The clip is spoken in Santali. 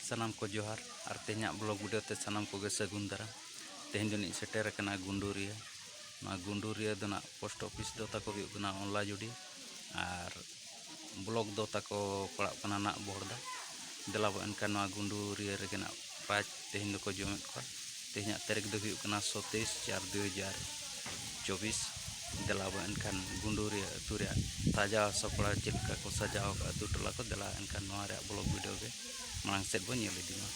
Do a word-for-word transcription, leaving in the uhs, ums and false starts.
ᱥᱟᱱᱟᱢ ᱠᱚ ᱡᱚᱦᱟᱨ ᱟᱨ ᱛᱮᱦᱮᱧᱟᱜ ᱵᱞᱚᱜ ᱵᱷᱤᱰᱤᱭᱳ ᱛᱮ ᱥᱟᱱᱟᱢ ᱠᱚᱜᱮ ᱥᱟᱹᱜᱩᱱ ᱫᱟᱨᱟᱢ᱾ ᱛᱮᱦᱮᱧ ᱫᱚ ᱞᱤᱧ ᱥᱮᱴᱮᱨ ᱟᱠᱟᱱᱟ ᱜᱩᱸᱰᱩᱨᱤᱭᱟᱹ᱾ ᱱᱚᱣᱟ ᱜᱩᱸᱰᱩᱨᱤᱭᱟᱹ ᱫᱚ ᱱᱟᱜ ᱯᱳᱥᱴ ᱚᱯᱷᱤᱥ ᱫᱚ ᱛᱟᱠᱚ ᱦᱩᱭᱩᱜ ᱠᱟᱱᱟ ᱚᱱᱞᱟᱡᱩᱰᱤ ᱟᱨ ᱵᱞᱚᱠ ᱫᱚ ᱛᱟᱠᱚ ᱯᱟᱲᱟᱜ ᱠᱟᱱᱟ ᱱᱟᱜ ᱵᱚᱦᱚᱲᱫᱟ᱾ ᱫᱮᱞᱟ ᱵᱚ ᱮᱱᱠᱷᱟᱱ ᱱᱚᱣᱟ ᱜᱩᱸᱰᱩᱨᱤᱭᱟᱹ ᱨᱮᱜᱮ ᱱᱟᱜ ᱯᱨᱟᱭᱤᱡᱽ ᱛᱮᱦᱮᱧ ᱫᱚᱠᱚ ᱡᱚᱢᱮᱫ ᱠᱚᱣᱟ᱾ ᱛᱮᱦᱮᱧᱟᱜ ᱛᱟᱹᱨᱤᱠᱷ ᱫᱚ ᱦᱩᱭᱩᱜ ᱠᱟᱱᱟ ᱥᱚᱛᱮᱭᱤᱥ ᱪᱟᱨ ᱫᱩ ᱦᱟᱡᱟᱨ ᱪᱚᱵᱵᱤᱥ᱾ ᱫᱮᱞᱟ ᱵᱚ ᱮᱱᱠᱷᱟᱱ ᱜᱩᱸᱰᱩᱨᱤᱭᱟᱹ ᱟᱹᱛᱩ ᱨᱮᱭᱟᱜ ᱥᱟᱡᱟᱣ ᱥᱟᱯᱲᱟᱣ ᱪᱮᱫ ᱞᱮᱠᱟ ᱠᱚ ᱥᱟᱡᱟᱣ ᱟᱠᱟᱫ ᱟᱹᱛᱩ ᱴᱚᱞᱟ ᱠᱚ, ᱫᱮᱞᱟ ᱮᱱᱠᱷᱟᱱ ᱱᱚᱣᱟ ᱨᱮᱭᱟᱜ ᱵᱞᱚᱜ ᱵᱷᱤᱰᱤᱭᱳ ᱜᱮ ᱢᱟᱲᱟᱝ ᱥᱮᱫ ᱵᱚ ᱧᱮᱞ ᱤᱫᱤ ᱢᱟ᱾